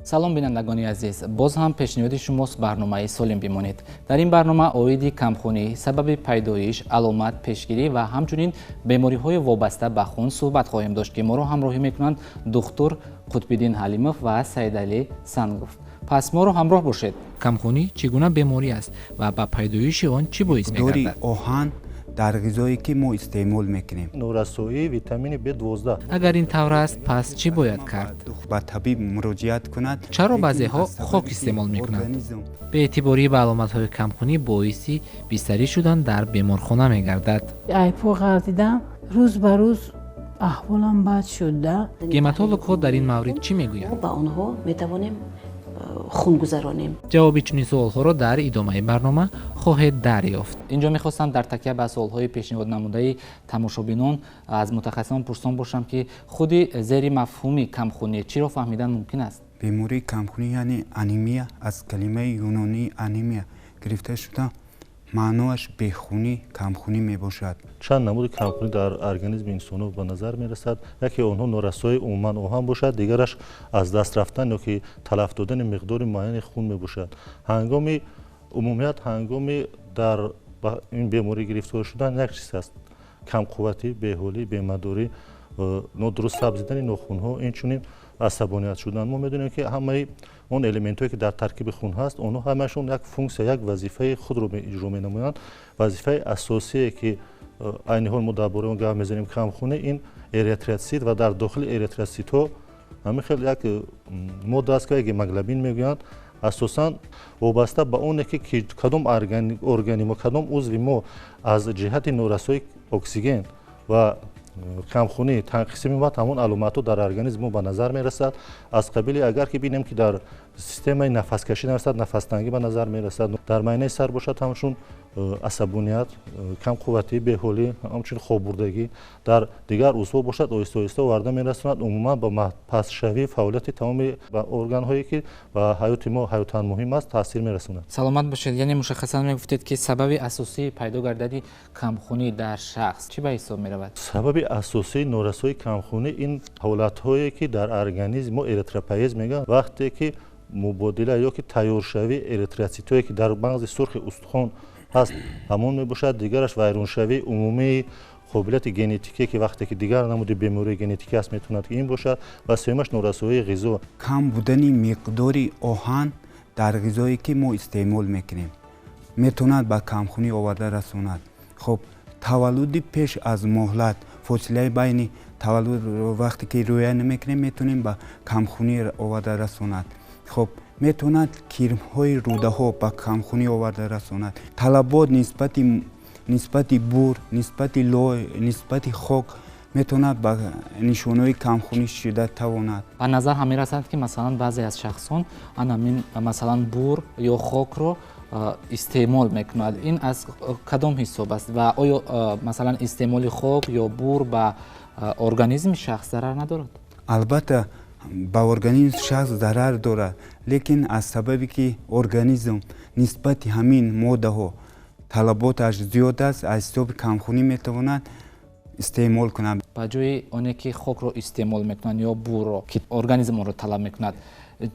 Салом, бинандагони азиз! Боз ҳам пешниҳоди шумост барномаи «Солим бимонед». Дар ин барнома оиди камхунӣ, сабаби пайдоиш, аломат, пешгирӣ ва ҳамчунин бемориҳои вобаста ба хун суҳбат хоҳем дошт, ки моро ҳамроҳӣ мекунанд духтур Қутбиддин Ҳалимов ва Саидалӣ Сангов. Пас моро ҳамроҳ бошед. Камхунӣ чӣ гуна беморӣ аст ва ба пайдоиши он чӣ боис мегардад? Оҳан дар ғизое, ки мо истеъмол мекунем. Норасоии витамини B12. Агар ин тавр аст, пас чӣ бояд кард? Ба табиб муроҷиат кунад. Чаро баъзеҳо хок истеъмол мекунанд? Беэътиборӣ ба аломатҳои камхунӣ боиси бистарӣ шудан дар беморхона мегардад. Ай по ғалтидам, рӯз ба рӯз аҳволам бад шуда. Гематологҳо дар ин маврид чӣ мегӯянд? Ба онҳо метавонем хун гузаронем. Ҷавоби чунин суолҳоро дар идомаи барнома хоҳед дарёфт. Инҷо мехостам дар такя ба суолҳои пешниҳоднамудаи тамошобинон аз мутахассисон пурсон бошам, ки худи зери мафҳуми камхунӣ чиро фаҳмидан мумкин аст? Бемории камхунӣ, яъне анемия, аз калимаи юнонии анемия гирифта шуда, маъноаш бехунӣ, камхунӣ мебошад. Чанд намуди камхунӣ дар организми инсонҳо ба назар мерасад. Яке онҳо норасоии умуман оҳан бошад, дигараш аз даст рафтан ё ки талаф додани миқдори муайяни хун мебошад. Ҳангоми умумият, ҳангоми дар ба ин беморӣ гирифтор шудан як чиз аст: камқувватӣ, беҳолӣ, бемадорӣ, нодуруст сабзидани нохунҳо, инчунин асабоният шудан. Мо медонем, ки ҳамаи он элементҳое, ки дар таркиби хун ҳаст, онҳо ҳамашон як функсия, як вазифаи худро иҷро менамоянд. Вазифаи асосие, ки айни ҳол мо дар бораи он гап мезанем, камхунӣ, ин эритроцит ва дар дохили эритроцитҳо ҳамин хел як модда аст, ки гемоглобин мегӯянд. Асосан вобаста ба оне, ки кадом органи мо, кадом узви мо аз ҷиҳати норасоии оксиген ва камхунӣ танқисӣ меёбад, ҳамон аломатҳо дар организми мо ба назар мерасад. Аз қабили агар ки бинем, ки дар системаи нафаскашӣ нарасад, нафастангӣ ба назар мерасад. Дар майнаи сар бошад, ҳамчун асабоният, камқувватӣ, беҳолӣ, ҳамчунин хоббурдагӣ. Дар дигар узвҳо бошад, оҳиста оҳиста оварда мерасонад умуман ба пастшавии фаъолияти тамоми органҳое, ки ба ҳаёти мо ҳаётан муҳим аст, таъсир мерасонад. Саломат бошед. Яъне мушаххасан мегуфтед, ки сабаби асосии пайдо гардани камхунӣ дар шахс чӣ ба ҳисоб меравад? Сабаби асосии норасоии камхунӣ ин ҳолатҳое, ки дар организми мо эритропоез мегӯянд, вақте ки мубодила ё ки тайёршавии эритроцитҳое, ки дар мағзи сурхи устухон ҳаст, ҳамон мебошад. Дигараш вайроншавии умумии қобилияти генетикие, ки вақте ки дигар намуди бемории генетикӣ аст, метавонад ки ин бошад. Ва сеюмаш норасоии ғизо. Кам будани миқдори оҳан дар ғизое, ки мо истеъмол мекунем, метавонад ба камхунӣ оварда расонад. Хоб, таваллуди пеш аз муҳлат, фосилаи байни таваллуд вақте ки риоя намекунем, метавонем ба камхунӣ оварда расонад. Хоб, метавонад кирмҳои рӯдаҳо ба камхунӣ оварда расонад. Талабот нисбати бур, нисбати лой, нисбати хок метавонад ба нишонаҳои камхунӣ шуда тавонад. Ба назар ҳам мерасад, ки масалан баъзе аз шахсон анамин, масалан, бур ё хокро истеъмол мекунад. Ин аз кадом ҳисоб аст ва оё, масалан, истеъмоли хок ё бур ба организми шахс зарар надорад? Албатта, ба организми шахс зарар дорад, лекин аз сабабе ки организм нисбати ҳамин моддаҳо талаботаш зиёд аст, аз ҳисоби камхунӣ метавонад истеъмол кунад. Ба ҷои оне ки хокро истеъмол мекунанд ё бурро, ки организм онро талаб мекунад,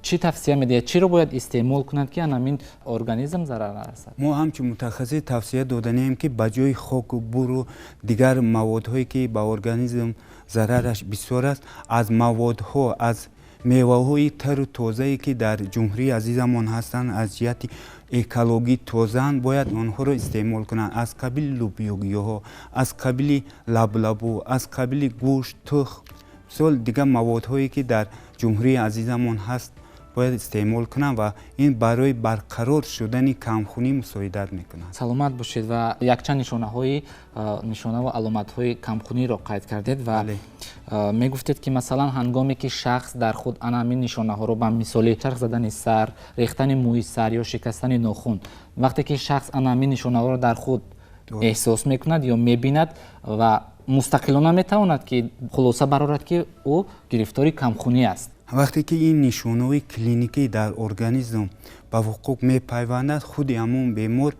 чӣ тавсия медиҳад, чиро бояд истеъмол кунад, ки анамин организм зарар нарасад? Мо ҳамчун мутахассис тавсия доданием, ки ба ҷои хоку буру дигар маводҳое, ки ба организм зарараш бисёр аст, аз маводҳо, аз меваҳои тару тозае, ки дар ҷумҳурии азизамон ҳастанд, аз ҷиҳати экологӣ тозаанд, бояд онҳоро истеъмол кунанд. Аз қабили лӯбиёгиҳо, аз қабили лаблабу, аз қабили гӯшт, тухм, мисол, дигар маводҳое, ки дар ҷумҳурии азизамон ҳаст, бояд истеъмол кунанд ва ин барои барқарор шудани камхунӣ мусоидат мекунад. Саломат бошед. Ва якчанд нишонаҳои, нишона ва аломатҳои камхуниро қайд кардед ва мегуфтед, ки масалан ҳангоме ки шахс дар худ ана ҳамин нишонаҳоро, ба мисоли чарх задани сар, рехтани мӯи сар ё шикастани нохун, вақте ки шахс ана ҳамин нишонаҳоро дар худ эҳсос мекунад ё мебинад ва мустақилона метавонад ки хулоса барорад, ки ӯ гирифтори камхунӣ аст? Вақте ки ин нишонаҳои клиникӣ дар организм ба вуқӯъ мепайвандад, худи ҳамон бемор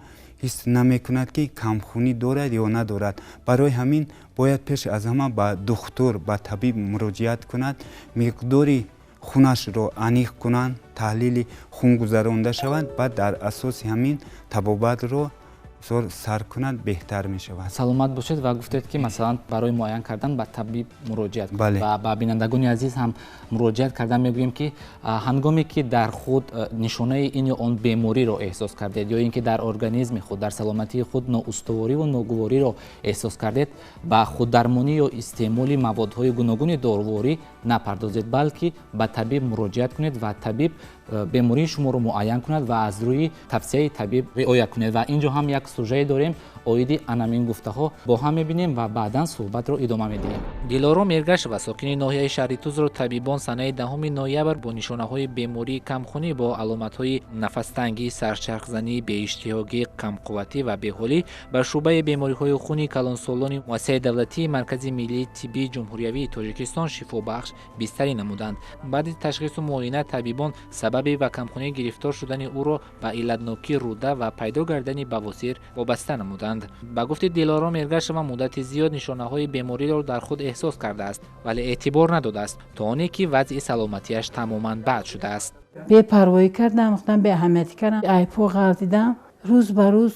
ҳис намекунад, ки камхунӣ дорад ё надорад. Барои ҳамин бояд пеш аз ҳама ба духтур, ба табиб муроҷиат кунад, миқдори хунашро аниқ кунанд, таҳлили хун гузаронда шаванд, баъд дар асоси ҳамин табобатро сар кунад, беҳтар мешавад. Саломат бошед. Ва гуфтед, ки масалан барои муайян кардан ба табиб муроҷиат кунед ва ба бинандагони азиз ҳам муроҷиат кардан мегӯем, ки ҳангоме ки дар худ нишонаи ин ё он бемориро эҳсос кардед ё ин ки дар организми худ, дар саломатии худ ноустуворӣ ва ногувориро эҳсос кардед, ба худдармонӣ ё истеъмоли маводҳои гуногуни доруворӣ напардозед, балки ба табиб муроҷиат кунед ва табиб бемории шуморо муайян кунад ва аз рӯи тавсияи табиб риоя кунед. Ва ин ҷо ҳам як сужае дорем оиди анамин гуфтаҳо, бо ҳам мебинем ва баъдан суҳбатро идома медиҳем. Дилором Эргашева, сокини ноҳияи Шаҳритузро табибон санаи 10 ноябр бо нишонаҳои бемории камхунӣ бо аломатҳои нафастангӣ, сарчархзанӣ, беиштиҳогӣ, камқувватӣ ва беҳолӣ ба шӯъбаи бемориҳои хуни калонсолони муассисаи давлатии Маркази миллии тиббии ҷумҳуриявии Тоҷикистон «Шифобахш» бистарӣ намуданд. Баъди ташхису муоина табибон сабаби ба камхунӣ гирифтор шудани ӯро ба иллатнокии рӯда ва пайдо гардани бавосир вобаста намуданд. Ба гуфти Дилором Эргашева, муддати зиёд нишонаҳои бемориро дар худ эҳсос кардааст, вале эътибор надодааст, то оне ки вазъи саломатиаш тамоман бад шудааст. Бепарвоӣ кардам, гуфтам, беаҳамиятӣ кардам, айпо ғалтидам. Рӯз ба рӯз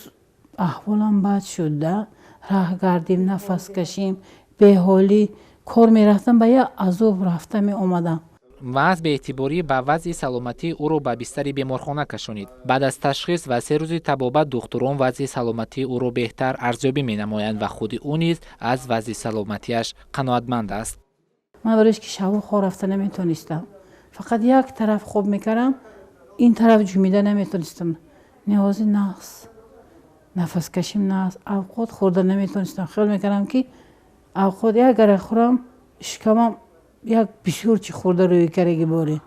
аҳволам бад шуд да, раҳ гардим, нафас кашим, беҳолӣ, кор мерафтам, ба як азоб рафта меомадам. Маҳз беэътиборӣ ба вазъи саломатии ӯро ба бистари беморхона кашонид. Баъд аз ташхис ва 3 рӯзи табобат духтурон вазъи саломатии ӯро беҳтар арзёбӣ менамоянд ва худи ӯ низ аз вазъи саломатиаш қаноатманд аст. Ман барои ки шабо хоб рафта наметонистам, фақат як тараф хоб мекардам, ин тараф ҷумида наметонистам. Ниҳози нағз, нафаскашим нағз, авқот хӯрда наметонистам. Хиёл мекардам, ки авқот як гара хӯрам, шикамам як бисёр чӣ хӯрда рӯи караги боре.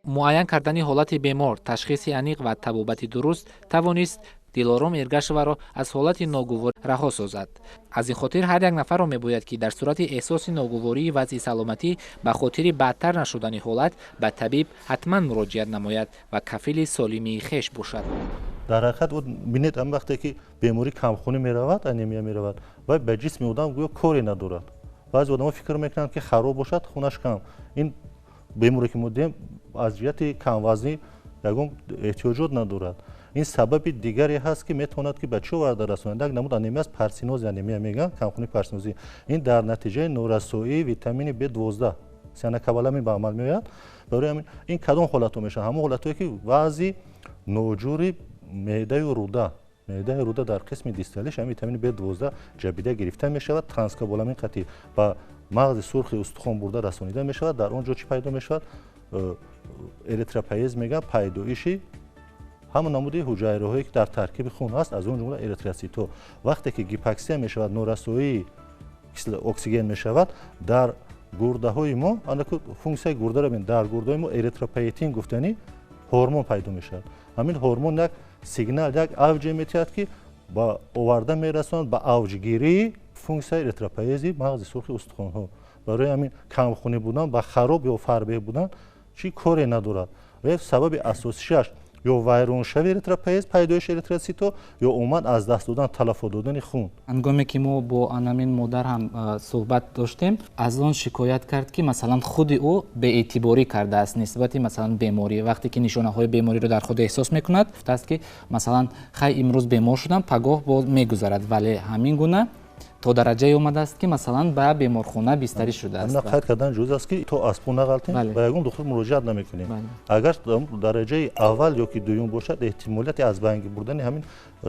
Муайян кардани ҳолати бемор, ташхиси аниқ ва табобати дуруст тавонист Дилором Эргашеваро аз ҳолати ногувор раҳо созад. Аз ин хотир ҳар як нафарро мебояд, ки дар сурати эҳсоси ногувории вазъи саломатӣ, ба хотири бадтар нашудани ҳолат ба табиб ҳатман муроҷиат намояд ва кафили солимии хеш бошад. Дар ҳақиқат, бинед, ам вақте ки беморӣ камхунӣ меравад, анемия меравад, вай ба ҷисми одам гӯё коре надорад. Баъзе одамо фикр мекунанд, ки хароб бошад, хунаш кам. Ин беморе ки мо дидем, аз ҷиҳати камвазнӣ ягон эҳтиёҷот надорад. Ин сабаби дигаре ҳаст, ки метавонад, ки ба чӣ оварда расонад. Як намуд анемия аст, парсинози анемия мегӯянд, камхунии парсинозӣ. Ин дар натиҷаи норасоии витамини B12, сианокобаламин, ба амал меояд. Барои ҳамин ин кадом ҳолатҳо мешавад? Ҳамон ҳолатҳое, ки вазъи ноҷури меъдаю рӯда, меъдаи рӯда дар қисми дисталиш ҳамин витамини B12 ҷабида гирифта мешавад, транскобаламин қатӣ ба мағзи сурхи устухон бурда расонида мешавад. Дар он ҷо чӣ пайдо мешавад? Эритропоез мегӯянд, пайдоиши ҳама намуди ҳуҷайраҳое, ки дар таркиби хун ҳаст, аз он ҷумла эритроцитҳо. Вақте ки гипоксия мешавад, норасоии оксиген мешавад дар гурдаҳои мо, функсияи гурдаро бин, дар гурдаҳои мо эритропоетин гуфтани ҳормон пайдо мешавад. Ҳамин ҳормон як сигнал, як авҷе метиҳад, ки ба оварда мерасонад ба авҷгирии функсияи эритропоези мағзи сурхи устухонҳо. Барои ҳамин камхунӣ будан ба хароб ё фарбеҳ будан чӣ коре надорад ва сабаби асосишаш ё вайроншави эритропоез, пайдоиши эритроцито ё умуман аз даст додан, талафот додани хун. Ҳангоме ки мо бо анамин модар ҳам суҳбат доштем, аз он шикоят кард, ки масалан худи ӯ беэътиборӣ кардааст нисбати масалан беморӣ. Вақте ки нишонаҳои бемориро дар худ эҳсос мекунад, гуфтааст, ки масалан хай, имрӯз бемор шудам, пагоҳ боз мегузарад, вале ҳамин гуна то дараҷае омадааст, ки масалан ба беморхона бистарӣ шудааст. Қайд кардан ҷоиз аст, ки то аз по нағалтем, ба ягон духтур муроҷиат намекунем. Агар дараҷаи аввал ё ки дуюм бошад, эҳтимолияти аз байн бурдани ҳамин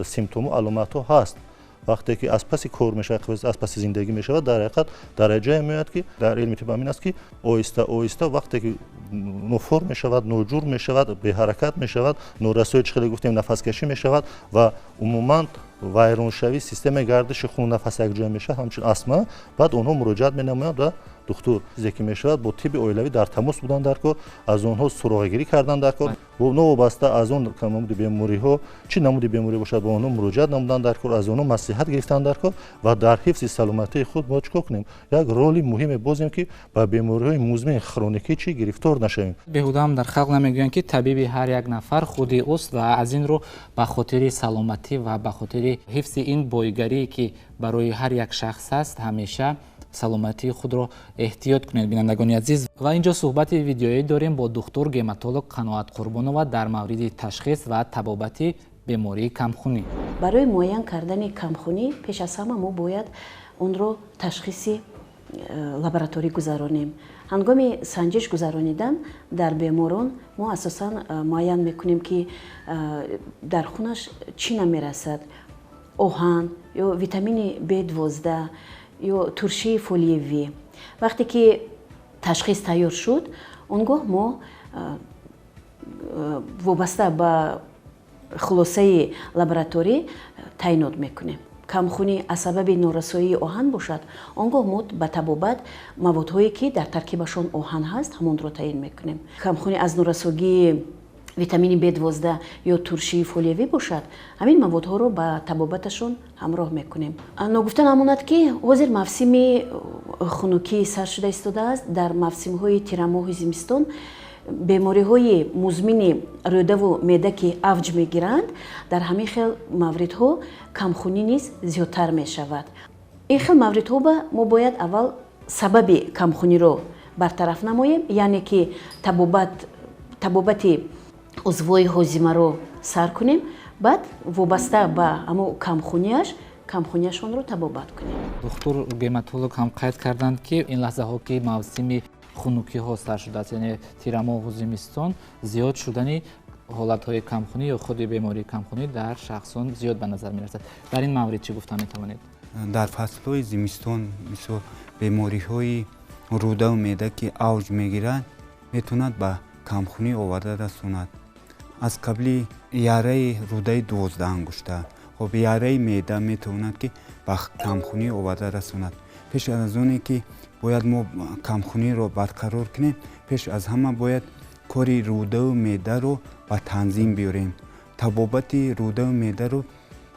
симптому аломатҳо ҳаст. Вақте ки аз паси кор мешавад, аз паси зиндагӣ мешавад, дар ҳақиқат дараҷае меояд, ки дар илми тиб ҳамин аст, ки оҳиста оҳиста вақте ки нофор мешавад, ноҷур мешавад, беҳаракат мешавад, норасои, чӣ хеле гуфтем, нафаскашӣ мешавад ва умуман вайроншавии системаи гардиши хун, нафас якҷоя мешавад, ҳамчун астма, баъд онҳо муроҷиат менамоянд ба духтур. Чизе ки мешавад, бо тибби оилавӣ дар тамос будан дар кор, аз онҳо суроғагирӣ кардан дар кор, новобаста аз он намуди бемориҳо, чӣ намуди беморӣ бошад, ба онҳо муроҷиат намудан дар кор, аз онҳо маслиҳат гирифтан дар кор. Ва дар ҳифзи саломатии худ мо чӣ кор кунем? Як роли муҳиме бозем, ки ба бемориҳои музмин, хроникӣ чӣ гирифтор нашавем. Беҳуда ҳам дар халқ намегӯянд, ки табиби ҳар як нафар худи ӯст. Ва аз ин рӯ ба хотири саломатӣ ва ба хотири ҳифзи ин бойгарие, ки барои ҳар як шахс аст, ҳамеша Саломатии худро эҳтиёт кунед, бинандагони азиз. Ва инҷо суҳбати видеоӣ дорем бо духтур гематолог Қаноат Қурбонова дар мавриди ташхис ва табобати бемории камхунӣ. Барои муайян кардани камхунӣ пеш аз ҳама мо бояд онро ташхиси лабораторӣ гузаронем. Ҳангоми санҷиш гузаронидан дар беморон мо асосан муайян мекунем, ки дар хунаш чӣ намерасад: оҳан ё витамини B12 ё туршии фолиевӣ. Вақте ки ташхис тайёр шуд, он гоҳ мо вобаста ба хулосаи лабораторӣ таъйинот мекунем. Камхунӣ аз сабаби норасоии оҳан бошад, он гоҳ мо ба табобат маводҳое, ки дар таркибашон оҳан ҳаст, ҳамонро таъин мекунем. Камхунӣ аз норасогии витамини B12 ё туршии фолиевӣ бошад, ҳамин маводҳоро ба табобаташон ҳамроҳ мекунем. Ногуфта намонад, ки ҳозир мавсими хунукӣ сар шуда истодааст. Дар мавсимҳои тирамоҳи зимистон бемориҳои музмини рӯдаву меъда ки авҷ мегиранд, дар ҳамин хел мавридҳо камхунӣ низ зиёдтар мешавад. Ин хел мавридҳо ба мо бояд аввал сабаби камхуниро бартараф намоем, яъне ки табобати узвҳои ҳозимаро сар кунем, баъд вобаста ба ҳамо камхунияшонро табобат кунем. Духтур гематолог ҳам қайд карданд, ки ин лаҳзаҳо, ки мавсими хунукиҳо сар шудааст, яъне тирамоҳу зимистон, зиёд шудани ҳолатҳои камхунӣ ё худи бемории камхунӣ дар шахсон зиёд ба назар мерасад. Дар ин маврид чӣ гуфта метавонед? Дар фаслҳои зимистон, мисол, бемориҳои рӯдаву меъда, ки авҷ мегиранд, метавонад ба камхунӣ оварда расонад, аз қабли яраи рӯдаи 12-ангушта. Хоб, яраи меъда метавонад, ки ба камхунӣ оварда расонад. Пеш аз оне ки бояд мо камхуниро барқарор кунем, пеш аз ҳама бояд кори рӯдаву меъдаро ба танзим биёрем. Табобати рӯдаву меъдаро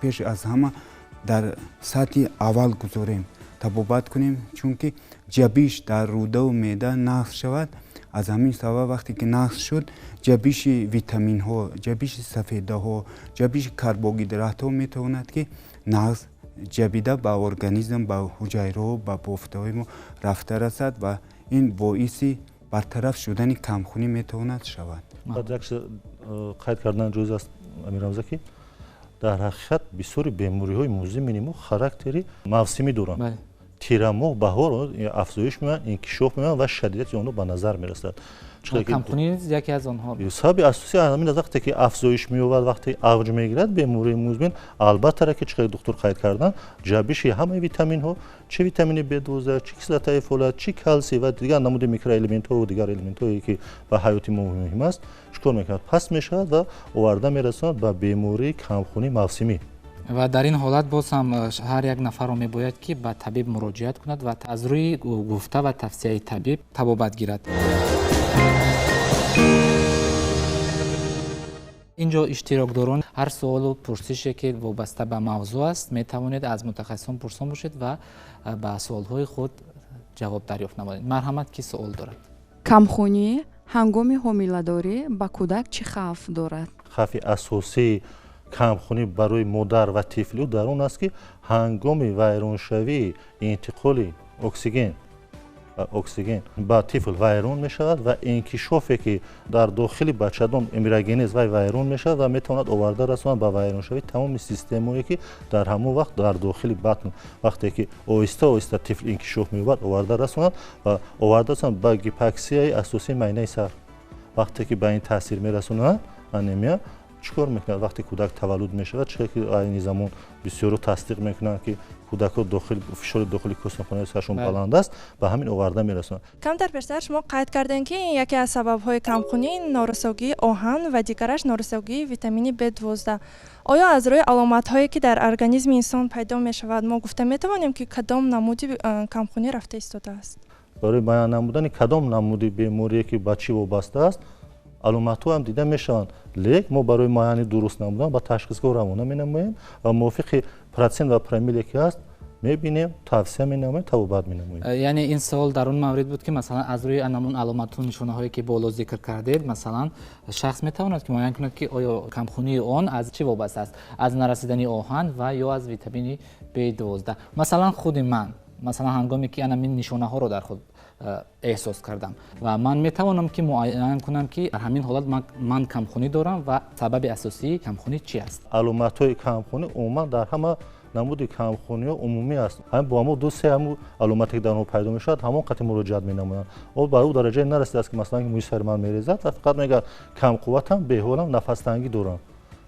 пеш аз ҳама дар сатҳи аввал гузорем, табобат кунем, чунки ҷабиш дар рӯдаву меъда нақс шавад. Аз ҳамин сабаб, вақте ки нақс шуд, ҷабиши витаминҳо, ҷабиши сафедаҳо, ҷабиши карбогидратҳо метавонад, ки нақс ҷабида ба организм, ба ҳуҷайраҳо, ба бофтаҳои мо рафта расад ва ин боиси бартараф шудани камхунӣ метавонад шавад. Як чиз қайд кардан ҷоиз аст, Амирамза, ки дар ҳақиқат бисёри бемориҳои музмини мо характери мавсимӣ доранд. Тирамоҳ, баҳор афзоиш меёбанд, инкишоф меёбанд ва шадидияти онҳо ба назар мерасад. Камхунӣ яке аз онҳо. Сабаби асосӣ ҳамин аст: вақте ки афзоиш меёбад, вақте авҷ мегирад бемории музмин, албатта, ки чӣ қадр духтур қайд кардан, ҷабиши ҳамаи витаминҳо, чӣ витамини B12, чӣ кислотаи фолат, чӣ калсий ва дигар намуди микроэлементҳо, дигар элементҳое, ки ба ҳаёти мо муҳим аст, чӣ кор мекунад? Паст мешавад ва оварда мерасонад ба бемории камхунии мавсимӣ. Ва дар ин ҳолат боз ҳам ҳар як нафарро мебояд, ки ба табиб муроҷиат кунад ва аз рӯи гуфта ва тавсияи табиб табобат гирад. Инҷо иштирокдорон ҳар суолу пурсише, ки вобаста ба мавзӯъ аст, метавонед аз мутахассисон пурсон бошед ва ба суолҳои худ ҷавоб дарёфт намоед. Марҳамат, ки суол дорад? Камхунӣ ҳангоми ҳомиладорӣ ба кӯдак чӣ хавф дорад? Хавфи асосии камхунӣ барои модар ва тифли ӯ дар он аст, ки ҳангоми вайроншавии интиқоли оксиген ба тифл вайрон мешавад ва инкишофе, ки дар дохили бачадон эмбриогенез, вай вайрон мешавад ва метавонад оварда расонад ба вайроншавии тамоми системое, ки дар ҳамон вақт дар дохили батн, вақте ки оҳиста оҳиста тифл инкишоф меёбад, оварда расонад ва оварда расонад ба гипоксияи асосии майнаи сар. Вақте ки ба ин таъсир мерасонад, анемия чӣ кор мекунад? Вақте кӯдак таваллуд мешавад, чӣ ки айни замон бисёро тасдиқ мекунанд, ки кӯдакҳо дохил фишори дохили космохонаи саршон баланд аст, ба ҳамин оварда мерасонад. Камтар пештар шумо қайд кардем, ки яке аз сабабҳои камхунӣ норасогии оҳан ва дигараш норасогии витамини B12. Оё аз рӯи аломатҳое, ки дар организми инсон пайдо мешавад, мо гуфта метавонем, ки кадом намуди камхунӣ рафта истодааст? Барои баён намудани кадом намуди беморие, ки ба чӣ вобаста аст, аломатҳо ҳам дида мешаванд, лек мо барои муайяни дуруст намудан ба ташхисгоҳ равона менамоем ва мувофиқи процент ва промиле, ки ҳаст, мебинем, тавсия менамоем, табобат менамоем. Яъне ин савол дар он маврид буд, ки масалан, аз рӯи анамун аломатҳу нишонаҳое, ки боло зикр кардед, масалан, шахс метавонад, ки муайян кунад, ки оё камхунии он аз чӣ вобаста аст: аз нарасидани оҳан ва ё аз витамини B12. Масалан, худи ман Масалан, ҳангоме ки ана мин нишонаҳоро дар худ эҳсос кардам ва ман метавонам ки муайян кунам, ки дар ҳамин ҳолат ман камхунӣ дорам ва сабаби асосии камхунӣ чи аст? Аломатҳои камхунӣ умуман дар ҳама намуди камхуниҳо умумӣ аст. Ҳамин бо ҳамон ду се ҳамун аломате ки дар онҳо пайдо мешавад, ҳамон қатъи муроҷиат менамоянд. О ба ӯ дараҷае нарасидааст, ки масалан мӯи сари ман мерезад ва фақат мегӯяд камқувватам, беҳолам, нафастангӣ дорам.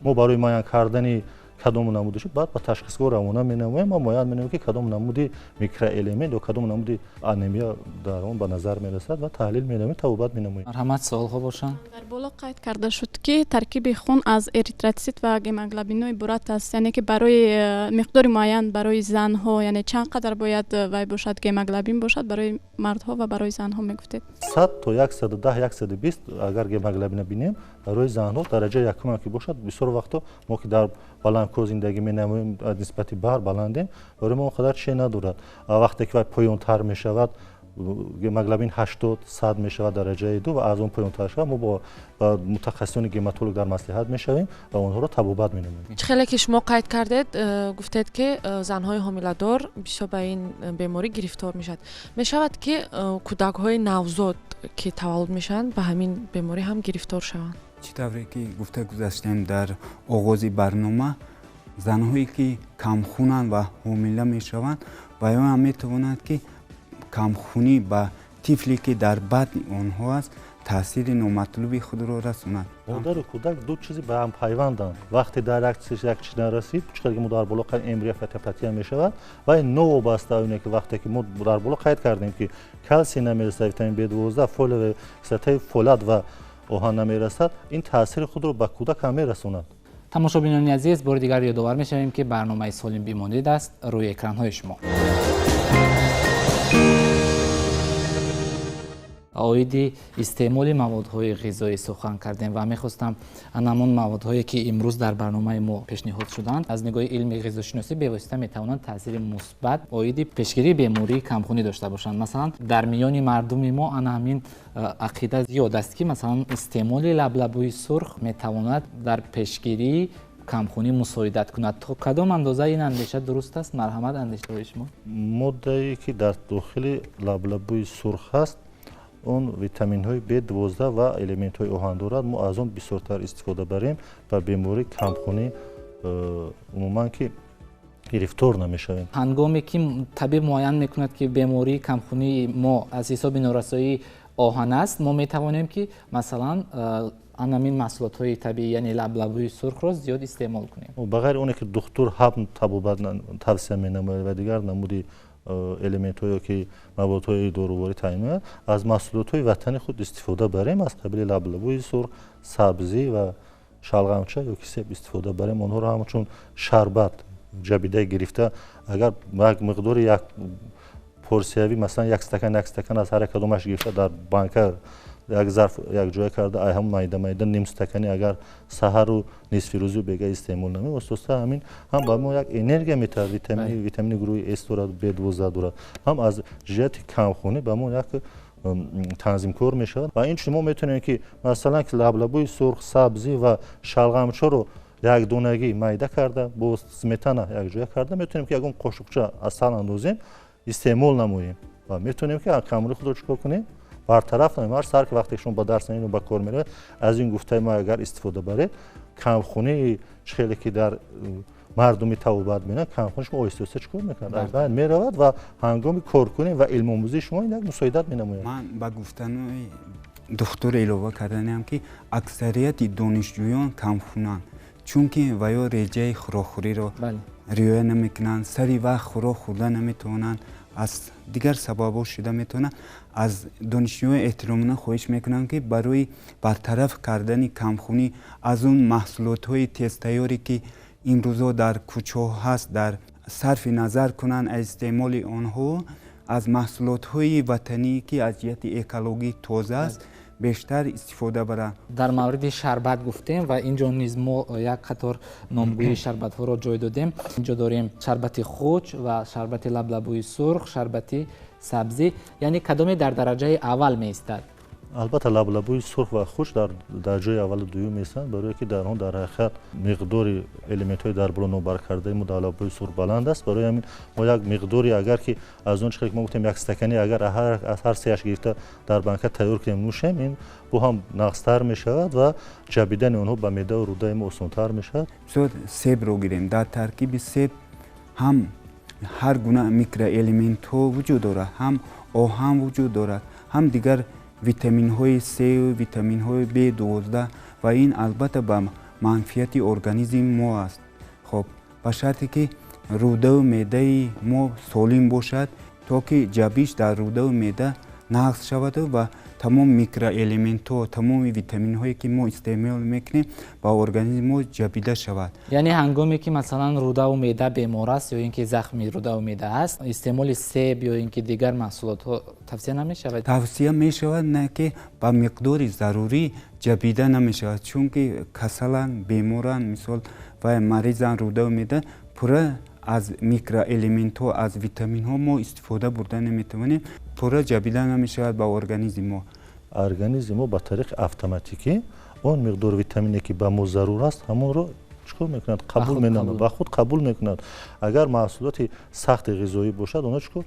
Мо барои муайян кардани кадом намудиш баъд ба ташхисгоҳ равона менамоем ва муайян менамоем, ки кадом намуди микроэлемент ё кадом намуди анемия дар он ба назар мерасад ва таҳлил менамоем, табобат менамоем. Марҳамат, суолҳо бошанд. Дар боло қайд карда шуд, ки таркиби хун аз эритроцит ва гемоглобинҳо иборат аст, яъне ки барои миқдори муайян барои занҳо, яъне чанд қадар бояд вай бошад, гемоглобин бошад барои мардҳо ва барои занҳо мегуфтед? 100 то 110, 120 агар гемоглобина бинем, барои занҳо дараҷаи якумам ки бошад. Бисёр вақтҳо мо ки дар баландкӯҳ зиндагӣ менамоем, нисбати баҳр баландем, барои мо он қадар чизе надорад. Вақте ки вай поёнтар мешавад, гемоглобин 80, 100 мешавад, дараҷаи ду ва аз он поёнтар шавад, мо бо мутахассисони гематолог дар маслиҳат мешавем ва онҳоро табобат менамоем. Чӣ хеле ки шумо қайд кардед, гуфтед, ки занҳои ҳомиладор бисёр ба ин беморӣ гирифтор мешавад, ки кӯдакҳои навзод, ки таваллуд мешаванд, ба ҳамин беморӣ ҳам гирифтор шаванд? Чӣ тавре ки гуфта гузаштем дар оғози барнома, занҳое ки камхунанд ва ҳомила мешаванд, ва ё ҳам метавонанд, ки камхунӣ ба тифле, ки дар батни онҳо аст, таъсири номатлуби худро расонад. Модару кӯдак ду чизи ба ҳам пайванданд. Вақте дар як чиз як чиз нарасид, чӣ қадр ки мо дар боло қайд эмбриофетопатия мешавад ва новобаста оне ки вақте ки мо дар боло қайд кардем, ки калсий намерасад, витамин B12, фолиевая кислотаи фолат ва оҳан намерасад, ин таъсири худро ба кӯдак ҳам мерасонад. Тамошобинони азиз, бори дигар ёдовар мешавем, ки барномаи «Солим бимонед» аст рӯи экранҳои шумо. Оиди истеъмоли маводҳои ғизоӣ сухан кардем ва мехостам ҳамон маводҳое, ки имрӯз дар барномаи мо пешниҳод шуданд, аз нигоҳи илми ғизошиносӣ бевосита метавонанд таъсири мусбат оиди пешгирии бемории камхунӣ дошта бошанд. Масалан, дар миёни мардуми мо ана ҳамин ақида зиёд аст, ки масалан истеъмоли лаблабӯи сурх метавонад дар пешгирии камхунӣ мусоидат кунад. То кадом андоза ин андеша дуруст аст? Марҳамат, андешаҳои шумо. Моддае, ки дар дохили лаблабӯи сурх ҳаст, он витаминҳои B12 ва элементҳои оҳан дорад. Мо аз он бисёртар истифода барем, ба бемории камхунӣ умуман ки гирифтор намешавем. Ҳангоме ки табиб муайян мекунад, ки бемории камхунии мо аз ҳисоби норасоии оҳан аст, мо метавонем, ки масалан анамин маҳсулотҳои табиӣ, яъне лаблабӯи сурхро зиёд истеъмол кунем. Ба ғайри оне ки духтур ҳам табобат тавсия менамояд ва дигар намуди элементҳое, ки маводҳои доруворӣ таъин меояд, аз маҳсулотҳои ватани худ истифода барем, аз қабили лаблабӯи сурх, сабзӣ ва шалғамча ё ки себ истифода барем. Онҳоро ҳамчун шарбат ҷабида гирифта, агар як миқдори як порсиявӣ, масалан як стакан, як стакан аз ҳар як кадомаш гирифта, дар банка як зарф якҷоя карда, ай ҳам майда майда ним стакани агар саҳару нисфи рӯзу бега истеъмол намоем, оста ҳамин ҳам ба мо як энергия метаҳад, витамини гурӯҳи С дорад, B12 дорад, ҳам аз ҷиҳати камхунӣ ба мо як танзимкор мешавад. Ва инчунин мо метавонем, ки масалан лаблабӯи сурх, сабзӣ ва шалғамчаро якдонагӣ майда карда, бо сметана якҷоя карда, метавонем, ки ягон қошуқча асал андозем, истеъмол намоем ва метавонем, ки камхунии худро чӣ кор кунем, бартараф намоем. Ҳар сар ки вақте шумо ба дарс наину ба кор меравед, аз ин гуфтаи мо агар истифода баред, камхунии чӣ хеле ки дар мардуми табобат менанд, камхунии шумо оҳиста оҳиста чӣ кор мекунад, аз байн меравад ва ҳангоми коркунӣ ва илмомӯзии шумо ин як мусоидат менамояд. Ман ба гуфтанои духтур илова карданиам, ки аксарияти донишҷӯён камхунанд, чунки ва ё реҷаи хӯрокхӯриро риоя намекунанд, сари вақт хӯрок хӯрда наметавонанд, аз дигар сабабҳо шуда метавонанд. Аз донишҷӯён эҳтиромона хоҳиш мекунам, ки барои бартараф кардани камхунӣ аз он маҳсулотҳои тезтайёре, ки имрӯзо дар кӯчаҳо ҳаст, дар сарфи назар кунанд аз истеъмоли онҳо, аз маҳсулотҳои ватанӣ, ки аз ҷиҳати экологӣ тоза аст, бештар истифода баранд. Дар мавриди шарбат гуфтем ва инҷо низ мо як қатор номгӯии шарбатҳоро ҷой додем. Инҷо дорем шарбати хуч ва шарбати лаблабӯи сурх, шарбати сабзӣ. Яъне кадоме дар дараҷаи аввал меистад? Албатта, лаблабӯи сурх ва хушк дар ҷои аввалу дуюм меистанд, барое ки дар он дар ҳақиқат миқдори элементҳои дар боло номбаркардаи мо дар лаблабӯи сурх баланд аст. Барои ҳамин мо як миқдори, агар ки аз он чӣ ки мо гуфтем, як стакани агар аз ҳар сеяш гирифта дар банка тайёр кунем, нӯшем, ин бо ҳам нағзтар мешавад ва ҷабидани онҳо ба меъдаву рӯдаи мо осонтар мешавад. Мисол, себро гирем. Дар таркиби себ ҳам ҳар гуна микроэлементҳо вуҷуд дорад, ҳам оҳан вуҷуд дорад, ҳам дигар витаминҳои С, витаминҳои B12, ва ин албатта ба манфиати организми мо аст. Хоб, ба шарте ки рӯдаву меъдаи мо солим бошад, то ки ҷабиш дар рӯдаву меъда нағз шаваду ва тамоми микроэлементҳо, тамоми витаминҳое ки мо истеъмол мекунем, ба организми мо ҷабида шавад. Яъне ҳангоме ки, масалан, рӯдаву меъда бемор аст ё ин ки захми рӯдаву меъда аст, истеъмоли себ ё ин ки дигар маҳсулотҳо тавсия намешавад? Тавсия мешавад, на ки ба миқдори зарурӣ ҷабида намешавад, чунки касаланд, беморанд, мисол, ва маризанд рӯдаву меъда, пурра аз микроэлементҳо, аз витаминҳо мо истифода бурда наметавонем, пурра ҷабида намешавад ба организми мо. Организми мо ба тариқи автоматикӣ он миқдор витамине ки ба мо зарур аст, ҳамонро чӣ кор мекунад? Қабул менамояд, ба худ қабул мекунад. Агар маҳсулоти сахти ғизоӣ бошад, онҳо чӣ кор,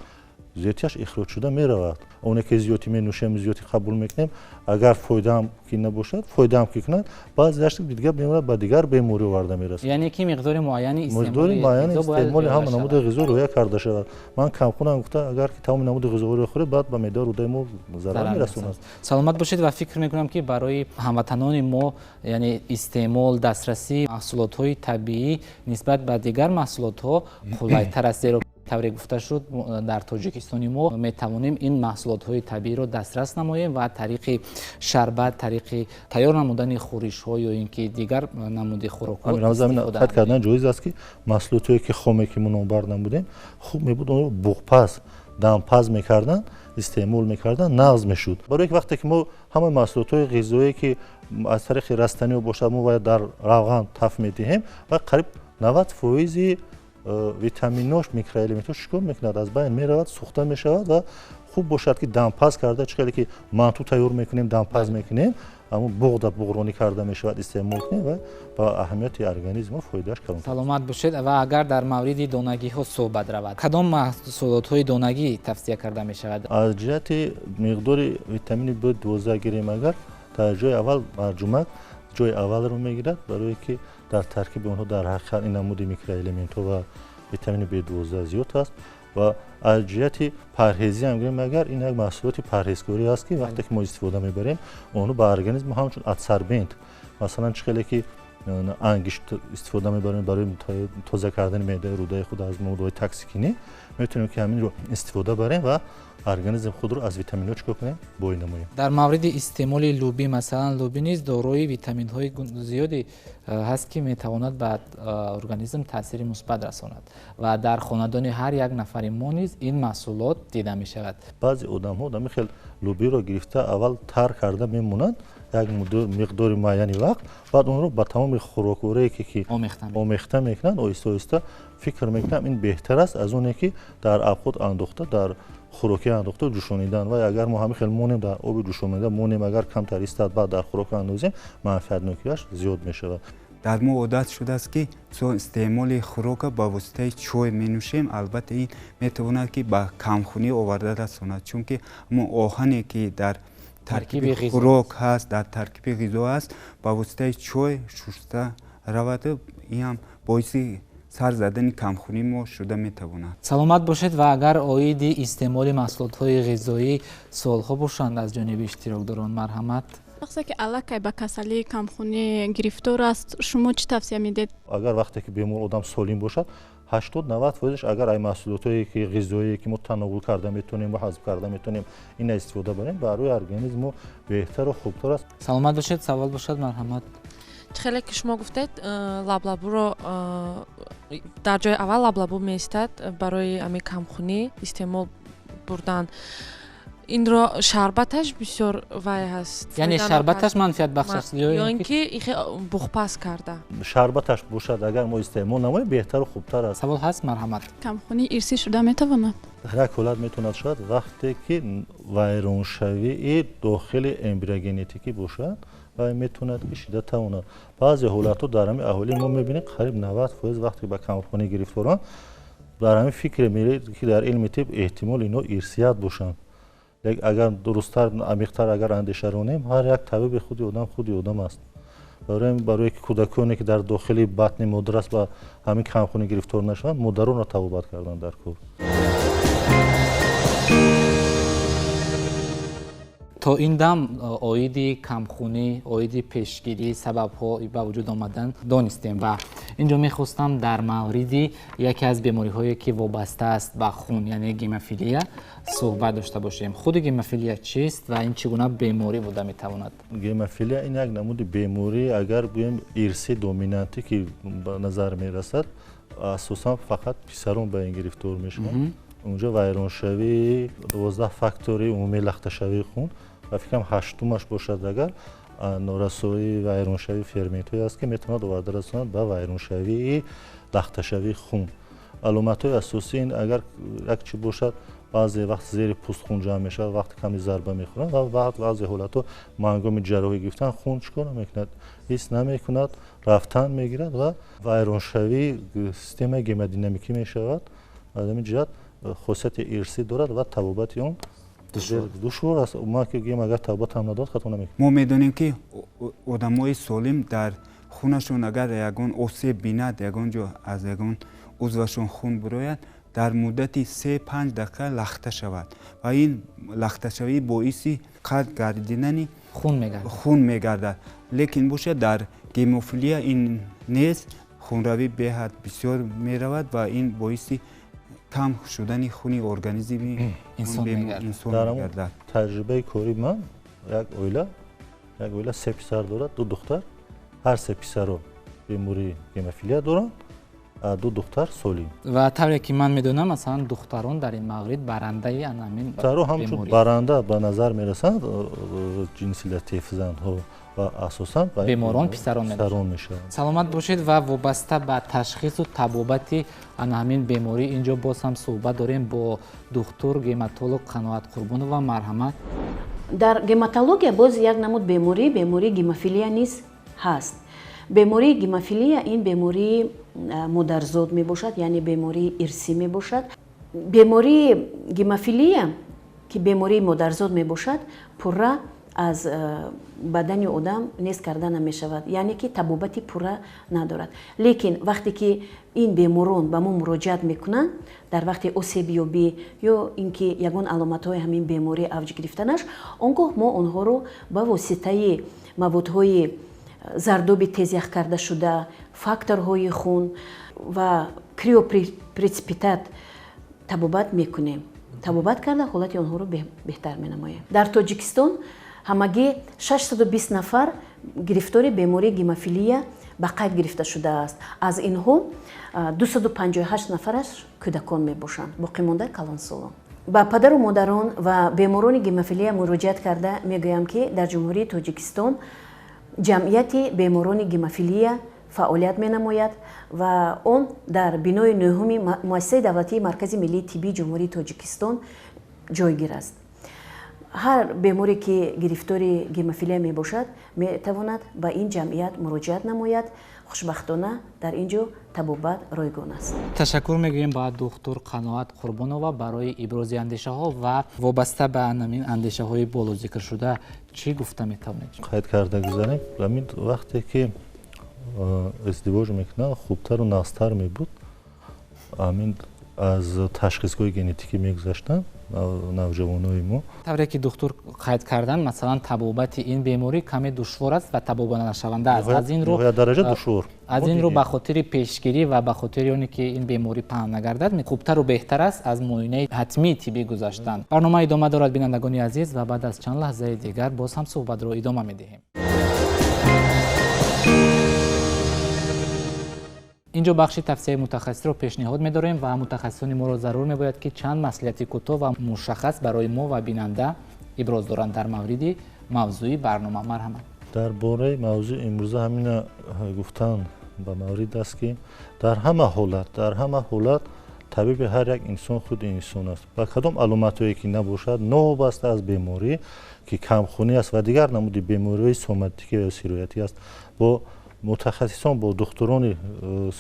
зиёдтиаш ихроҷ шуда меравад. Оне ки зиёдтӣ менӯшем, зиёдтӣ қабул мекунем, агар фоидаам ки набошад, фоидаам ки кунад, баъзеаш дигар мемонад, ба дигар беморӣ оварда мерасад. Яъне ки миқдори муайяни миқдори муайяни истеъмоли ҳама намуди ғизо риоя карда шавад. Ман камхунам гуфта, агар ки тамоми намуди ғизоҳоро хӯред, баъд ба меъда, рӯдаи мо зарар мерасонад. Саломат бошед. Ва фикр мекунам, ки барои ҳамватанони мо, яъне истеъмол, дастрасии маҳсулотҳои табиӣ нисбат ба дигар маҳсулотҳо қулайтар аст, зеро тавре гуфта шуд, дар Тоҷикистони мо метавонем ин маҳсулотҳои табииро дастрас намоем ва тариқи шарбат, тариқи тайёр намудани хӯришҳо ё ин ки дигар намуди хӯрокҳо. Қайд кардан ҷоиз аст, ки маҳсулотҳое ки хоме ки мо номбар намудем, хуб мебуд онро буғпаз, дампаз мекарданд, истеъмол мекарданд, нағз мешуд. Барои ки вақте ки мо ҳамаи маҳсулотҳои ғизоие ки аз тариқи растаниҳо бошад, мо бояд дар равған таф медиҳем ва қариб 90 фоизи витаминош, микроэлементҳош чӣ кор мекунад? Аз байн меравад, сӯхта мешавад. Ва хуб бошад, ки дампаз карда, чӣ хеле ки манту тайёр мекунем, дампаз мекунем, ҳамун буғда буғронӣ карда мешавад, истеъмол кунем ва ба аҳамияти организм мо фоидааш калон. Саломат бошед. Ва агар дар мавриди донагиҳо суҳбат равад, кадом маҳсулотҳои донагӣ тавсия карда мешавад? Аз ҷиҳати миқдори витамини B12 гирем агар, дар ҷои аввал марҷумак ҷои аввалро мегирад, барое ки дар таркиби онҳо дар ҳақиқат ин намуди микроэлементҳо ва витамини B12 зиёд аст. Ва аз ҷиҳати парҳезӣ ҳам гирем агар, ин як маҳсулоти парҳезкорӣ аст, ки вақте ки мо истифода мебарем, онҳо ба организм ҳамчун адсорбент, масалан, чӣ хеле ки ангишт истифода мебарем барои тоза кардани меъдаи, рӯдаи худ аз маводҳои токсикинӣ, метавонем ки ҳаминро истифода барем ва организм худро аз витаминҳо чӣ кор кунем? Бой намоем. Дар мавриди истеъмоли лӯбӣ, масалан, лӯбӣ низ дорои витаминҳои зиёде ҳаст, ки метавонад ба организм таъсири мусбат расонад, ва дар хонадони ҳар як нафари мо низ ин маҳсулот дида мешавад. Баъзе одамҳо ҳамин хел лӯбиро гирифта, аввал тар карда мемонанд як миқдори муайяни вақт, баъд онро ба тамоми хӯрокворие ки омехта мекунанд оҳиста оҳиста. Фикр мекунам, ин беҳтар аст аз оне ки дар абхуд андохта, дар хӯрокӣ андохта ҷӯшонидан. Ва агар мо ҳамин хел монем, дар оби ҷӯшонида монем, агар камтар истад, баъд дар хӯрок андозем, манфиатнокиаш зиёд мешавад. Дар мо одат шудааст, ки истеъмоли хӯрока ба воситаи чой менӯшем. Албатта, ин метавонад ки ба камхунӣ оварда расонад, чунки ҳамон оҳане ки дар таркиби хӯрок ҳаст, дар таркиби ғизо ҳаст, ба воситаи чой шуста раваду ин ҳам боиси сар задани камхунӣ мо шуда метавонад. Саломат бошед. Ва агар оиди истеъмоли маҳсулотҳои ғизоӣ суолҳо бошанд аз ҷониби иштирокдорон, марҳамат. Шахсе ки аллакай ба касалии камхунӣ гирифтор аст, шумо чӣ тавсия медиҳед? Агар вақте ки бемор, одам солим бошад, 80-90 фоизаш агар ай маҳсулотҳое ки ғизоие ки мо тановул карда метавонем ва ҳазм карда метавонем, ина истифода барем, барои организм мо беҳтару хубтар аст. Саломат бошед. Савол бошад, марҳамат. Хеле ки шумо гуфтед, лаблабуро дар ҷои аввал лаблабу меистад барои ҳамин камхунӣ истеъмол бурдан. Инро шарбаташ бисёр вай ҳаст. Яъне шарбаташ манфиатбахш аст ё ин ки ихе буғпаз карда? Шарбаташ бошад, агар мо истеъмол намоем, беҳтару хубтар аст. Савол ҳаст, марҳамат. Камхунӣ ирсӣ шуда метавонад? Дар як ҳолат метавонад шавад, вақте ки вайроншавии дохили эмбриогенетикӣ бошад, вай метавонад ки шида тавонад. Баъзе ҳолатҳо дар ҳамин аҳолии мо мебинем, қариб 90% вақте ба камхунӣ гирифторанд, дар ҳамин фикре меред, ки дар илми тиб эҳтимол инҳо ирсият бошанд. Лекин агар дурусттар, амиқтар агар андеша ронем, ҳар як табиби худи одам худи одам аст. Барое ки кӯдаконе ки дар дохили батни модар аст ба ҳамин камхунӣ гирифтор нашаванд, модаронро табобат кардан дар кор. То ин дам оиди камхунӣ, оиди пешгирӣ, сабабҳо ба вуҷуд омадан донистем ва инҷо мехостам дар мавриди яке аз бемориҳое ки вобаста аст ба хун, яъне гемофилия, суҳбат дошта бошем. Худи гемофилия чист ва ин чӣ гуна беморӣ буда метавонад? Гемофилия ин як намуди беморӣ, агар гӯем ирсӣ доминантӣ ки ба назар мерасад, асосан фақат писарон ба ин гирифтор мешаванд. Унҷо вайроншавии 12 фактори умумии лахташавии хун ва фикрам ҳаштумаш бошад, агар норасоии вайроншавии ферментҳое аст, ки метавонад оварда расонад ба вайроншавии лахташавии хун. Аломатҳои асосии ин агар як чӣ бошад, баъзе вақт зери пӯст хун ҷамъ мешавад, вақте каме зарба мехӯранд ва баъд баъзе ҳолатҳо ҳангоми ҷарроҳӣ гирифтан хун чӣ кор намекунад, ҳис намекунад, рафтан мегирад ва вайроншавии системаи гемодинамикӣ мешавад. Аз ҳамин ҷиҳат хосияти ирсӣ дорад ва табобати он душвор аст. Ма ки гӯем, агар табобат ҳам надорад, хато намекунем. Мо медонем, ки одамои солим дар хунашон агар ягон осеб бинад, ягон ҷо аз ягон узвашон хун бирояд, дар муддати 3-5 дақиқа лахта шавад ва ин лахташавӣ боиси қатъ гардидани хун мегардад. Лекин бошад, дар гемофилия ин нест, хунравӣ беҳад бисёр меравад ва ин боиси кам шудани хуни организми инсон мегардад. Таҷрибаи кори ман, як оила се писар дорад, ду духтар. Ҳар се писаро бемории гемофилия доранд, ду духтар солим. Ва тавре ки ман медонам, масалан, духтарон дар ин маврид барандаи анамин духтарро ҳамчун баранда ба назар мерасанд, ҷинси латиф занҳо, ва асосан беморон писарон мешаванд. Саломат бошед. Ва вобаста ба ташхису табобати ана ҳамин беморӣ инҷо боз ҳам суҳбат дорем бо духтур гематолог Қаноат Қурбонова. Марҳамат. Дар гематология боз як намуд беморӣ, бемории гемофилия низ ҳаст. Бемории гемофилия ин бемории модарзод мебошад, яъне бемории ирсӣ мебошад. Бемории гемофилия, ки бемории модарзод мебошад, пурра аз бадани одам нест карда намешавад, яъне ки табобати пурра надорад. Лекин вақте ки ин беморон ба мо муроҷиат мекунанд дар вақти осебёбӣ ё ин ки ягон аломатҳои ҳамин беморӣ авҷ гирифтанаш, он гоҳ мо онҳоро ба воситаи маводҳои зардоби тезях карда шуда, факторҳои хун ва криопреципитат табобат мекунем. Табобат карда, ҳолати онҳоро беҳтар менамоем. Дар Тоҷикистон ҳамагӣ 620 нафар гирифтори бемории гемофилия ба қайд гирифта шудааст. Аз инҳо 258 нафараш кӯдакон мебошанд, боқимонда калонсолон. Ба падару модарон ва беморони гемофилия муроҷиат карда мегӯям, ки дар Ҷумҳурии Тоҷикистон ҷамъияти беморони гемофилия фаъолият менамояд ва он дар бинои нӯҳуми Муассисаи давлатии Маркази миллии тиббии Ҷумҳурии Тоҷикистон ҷойгир аст. Ҳар беморе ки гирифтори гемофилия мебошад, метавонад ба ин ҷамъият муроҷиат намояд. Хушбахтона, дар ин ҷо табобат ройгон аст. Ташаккур мегӯем ба духтур Қаноат Қурбонова барои ибрози андешаҳо. Ва вобаста ба ҳамин андешаҳои боло зикршуда чӣ гуфта метавонед? Қайд карда гузарем, ҳамин вақте ки издивоҷ мекунанд, хубтару нағзтар мебуд, ҳамин аз ташхисгоҳи генетикӣ мегузаштанд навҷавонои мо. Тавре ки духтур қайд карданд, масалан, табобати ин беморӣ каме душвор аст ва табобатнашаванда аст. Аз ин рӯ дараҷа душвор. Аз ин рӯ, ба хотири пешгирӣ ва ба хотири оне ки ин беморӣ паҳн нагардад, хубтару беҳтар аст аз муоинаи ҳатмии тиббӣ гузаштан. Барнома идома дорад, бинандагони азиз, ва баъд аз чанд лаҳзаи дигар боз ҳам суҳбатро идома медиҳем. Инҷо бахши тавсияи мутахассисро пешниҳод медорем ва мутахассисони моро зарур мебояд, ки чанд маслиҳати кӯтоҳ ва мушаххас барои мо ва бинанда иброз доранд дар мавриди мавзӯи барнома. Марҳамат. Дар бораи мавзӯи имрӯза ҳамина гуфтан ба маврид аст, ки дар ҳама ҳолат табиби ҳар як инсон худи инсон аст. Ба кадом аломатҳое ки набошад, новобаста аз беморӣ, ки камхунӣ аст ва дигар намуди бемориҳои соматикӣ ё сироятӣ аст, бо мутахассисон, бо духтурони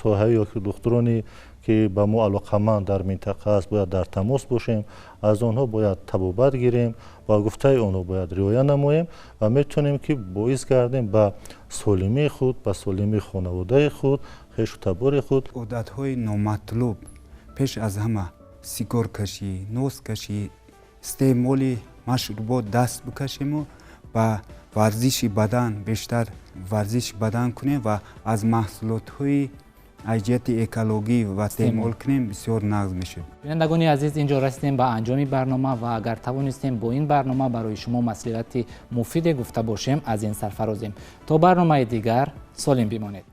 соҳавӣ ё духтуроне, ки ба мо алоқаманд дар минтақа аст, бояд дар тамос бошем, аз онҳо бояд табобат гирем ва гуфтаи онҳо бояд риоя намоем ва метавонем, ки боис гардем ба солимии худ, ба солимии хонаводаи худ, хешу табори худ. Одатҳои номатлуб, пеш аз ҳама сигоркашӣ, носкашӣ, истеъмоли машрубот даст бикашему ба варзиши бадан, бештар варзиши бадан кунем ва аз маҳсулотҳои аз ҷиҳати экологӣ ва истеъмол кунем, бисёр нағз мешуд. Бинандагони азиз, инҷо расидем ба анҷоми барнома ва агар тавонистем бо ин барнома барои шумо маслиҳати муфиде гуфта бошем, аз ин сарфарозем. То барномаи дигар солим бимонед.